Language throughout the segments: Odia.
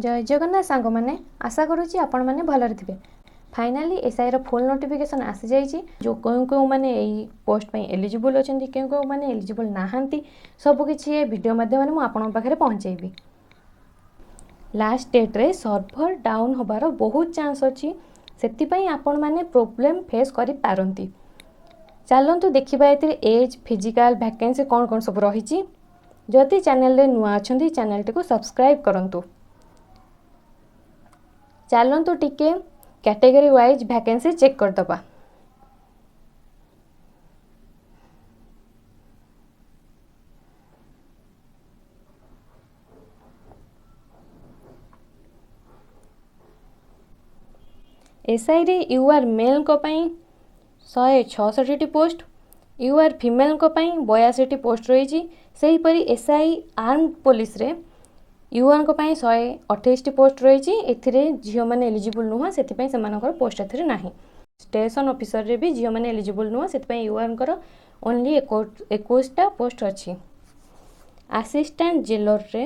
ଜୟ ଜଗନ୍ନାଥ ସାଙ୍ଗମାନେ, ଆଶା କରୁଛି ଆପଣମାନେ ଭଲରେ ଥିବେ। ଫାଇନାଲି ଏସ୍ଆଇର ଫୁଲ୍ ନୋଟିଫିକେସନ୍ ଆସିଯାଇଛି। ଯେଉଁ କେଉଁ କେଉଁମାନେ ଏଇ ପୋଷ୍ଟ ପାଇଁ ଏଲିଜିବୁଲ୍ ଅଛନ୍ତି, କେଉଁ କେଉଁମାନେ ଏଲିଜିବୁଲ୍ ନାହାନ୍ତି, ସବୁକିଛି ଏ ଭିଡ଼ିଓ ମାଧ୍ୟମରେ ମୁଁ ଆପଣଙ୍କ ପାଖରେ ପହଞ୍ଚାଇବି। ଲାଷ୍ଟ ଡେଟ୍ରେ ସର୍ଭର ଡାଉନ୍ ହେବାର ବହୁତ ଚାନ୍ସ ଅଛି, ସେଥିପାଇଁ ଆପଣମାନେ ପ୍ରୋବ୍ଲେମ୍ ଫେସ୍ କରିପାରନ୍ତି। ଚାଲନ୍ତୁ ଦେଖିବା ଏଥିରେ ଏଜ୍, ଫିଜିକାଲ୍, ଭ୍ୟାକେନ୍ସି କ'ଣ କ'ଣ ସବୁ ରହିଛି। ଯଦି ଚ୍ୟାନେଲରେ ନୂଆ ଅଛନ୍ତି, ଚ୍ୟାନେଲଟିକୁ ସବସ୍କ୍ରାଇବ୍ କରନ୍ତୁ। ଚାଲନ୍ତୁ ଟିକେ କ୍ୟାଟେଗୋରୀ ୱାଇଜ୍ ଭ୍ୟାକେନ୍ସି ଚେକ୍ କରିଦେବା। ଏସ୍ଆଇରେ you ଆର୍ ମେଲ୍ଙ୍କ ପାଇଁ 166ଟି ପୋଷ୍ଟ, you ଆର୍ ଫିମେଲ୍ଙ୍କ ପାଇଁ 82ଟି ପୋଷ୍ଟ ରହିଛି। ସେହିପରି ଏସ୍ I arm ପୋଲିସରେ ୟୁଆର୍ଙ୍କ ପାଇଁ 128ଟି ପୋଷ୍ଟ ରହିଛି। ଏଥିରେ ଝିଅମାନେ ଏଲିଜିବୁଲ୍ ନୁହଁ, ସେଥିପାଇଁ ସେମାନଙ୍କର ପୋଷ୍ଟ ଏଥିରେ ନାହିଁ। ଷ୍ଟେସନ୍ ଅଫିସରରେ ବି ଝିଅମାନେ ଏଲିଜିବୁଲ୍ ନୁହଁ, ସେଥିପାଇଁ ୟୁଆର୍ଙ୍କର ଓନ୍ଲି 21ଟା ପୋଷ୍ଟ ଅଛି। ଆସିଷ୍ଟାଣ୍ଟ ଜେଲରରେ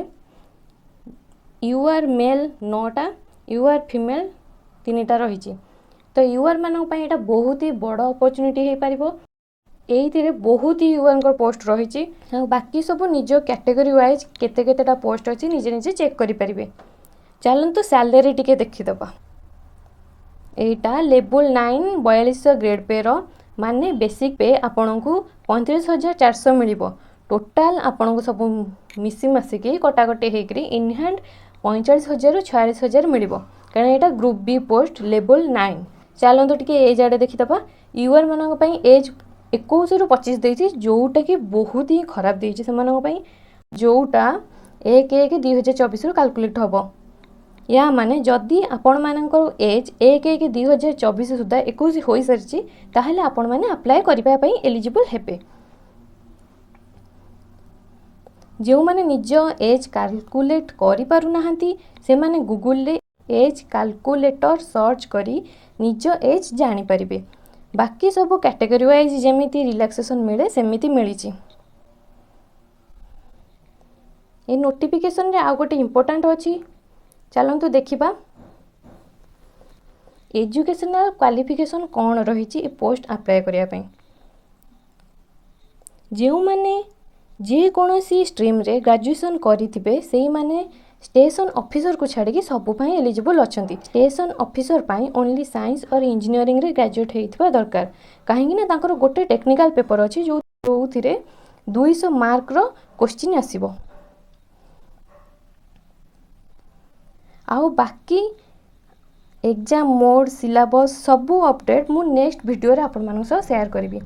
you R mail 9ଟା, you R female 3ଟା ରହିଛି। ତ you ଆର୍ ମାନଙ୍କ ପାଇଁ ଏଇଟା ବହୁତ ହି ବଡ଼ ଅପରଚ୍ୟୁନିଟି ହେଇପାରିବ। ଏଇଥିରେ ବହୁତ ହି ୟୁଆର୍ଙ୍କ ପୋଷ୍ଟ ରହିଛି। ଆଉ ବାକି ସବୁ ନିଜ କ୍ୟାଟେଗୋରୀ ୱାଇଜ୍ କେତେ କେତେଟା ପୋଷ୍ଟ ଅଛି, ନିଜେ ନିଜେ ଚେକ୍ କରିପାରିବେ। ଚାଲନ୍ତୁ ସାଲେରୀ ଟିକେ ଦେଖିଦେବା। ଏଇଟା ଲେବୁଲ୍ 9, 4200 ଗ୍ରେଡ୍ ପେର, ମାନେ ବେସିକ୍ ପେ ଆପଣଙ୍କୁ 35,400 ମିଳିବ। ଟୋଟାଲ୍ ଆପଣଙ୍କୁ ସବୁ ମିଶି ମାସିକି କଟାକଟି ହେଇକରି ଇନ୍ ହ୍ୟାଣ୍ଡ 45,000ରୁ 46,000 ମିଳିବ, କାରଣ ଏଇଟା ଗ୍ରୁପ୍ ବି ପୋଷ୍ଟ, ଲେବୁଲ୍ 9। ଚାଲନ୍ତୁ ଟିକେ ଏଜ୍ ଆଡ଼େ ଦେଖିଦେବା। You ଆର୍ ମାନଙ୍କ ପାଇଁ ଏଜ୍ 21ରୁ 25 ଦେଇଛି, ଯେଉଁଟାକି ବହୁତ ହିଁ ଖରାପ ଦେଇଛି ସେମାନଙ୍କ ପାଇଁ, ଯେଉଁଟା 1/1/2024ରୁ କାଲକୁଲେଟ୍ ହେବ। ୟା ମାନେ ଯଦି ଆପଣମାନଙ୍କର ଏଜ୍ 1/1/2024 ସୁଦ୍ଧା 21 ହୋଇସାରିଛି, ତାହେଲେ ଆପଣମାନେ ଆପ୍ଲାଏ କରିବା ପାଇଁ ଏଲିଜିବୁଲ୍ ହେବେ। ଯେଉଁମାନେ ନିଜ ଏଜ୍ କାଲକୁଲେଟ୍ କରିପାରୁନାହାନ୍ତି, ସେମାନେ ଗୁଗୁଲରେ ଏଜ୍ କାଲକୁଲେଟର୍ ସର୍ଚ୍ଚ କରି ନିଜ ଏଜ୍ ଜାଣିପାରିବେ। ବାକି ସବୁ କ୍ୟାଟେଗୋରୀ ୱାଇଜ୍ ଯେମିତି ରିଲାକ୍ସେସନ୍ ମିଳେ, ସେମିତି ମିଳିଛି। ଏ ନୋଟିଫିକେସନରେ ଆଉ ଗୋଟେ ଇମ୍ପୋର୍ଟାଣ୍ଟ ଅଛି। ଚାଲନ୍ତୁ ଦେଖିବା ଏଜୁକେସନାଲ୍ କ୍ୱାଲିଫିକେସନ୍ କ'ଣ ରହିଛି ଏ ପୋଷ୍ଟ ଆପ୍ଲାଏ କରିବା ପାଇଁ। ଯେଉଁମାନେ ଯେକୌଣସି ଷ୍ଟ୍ରିମ୍ରେ ଗ୍ରାଜୁଏସନ୍ କରିଥିବେ, ସେଇମାନେ ଷ୍ଟେସନ୍ ଅଫିସରକୁ ଛାଡ଼ିକି ସବୁ ପାଇଁ ଏଲିଜିବୁଲ୍ ଅଛନ୍ତି। ଷ୍ଟେସନ୍ ଅଫିସର ପାଇଁ ଓନ୍ଲି ସାଇନ୍ସ ଅର୍ ଇଞ୍ଜିନିୟରିଂରେ ଗ୍ରାଜୁଏଟ୍ ହେଇଥିବା ଦରକାର, କାହିଁକି ନା ତାଙ୍କର ଗୋଟେ ଟେକ୍ନିକାଲ୍ ପେପର୍ ଅଛି, ଯେଉଁଥିରେ 200 ମାର୍କର କୋଶ୍ଚିନ୍ ଆସିବ। ଆଉ ବାକି ଏକ୍ଜାମ୍ ମୋଡ଼୍, ସିଲାବସ୍ ସବୁ ଅପଡ଼େଟ୍ ମୁଁ ନେକ୍ସଟ ଭିଡ଼ିଓରେ ଆପଣମାନଙ୍କ ସହ ସେୟାର କରିବି।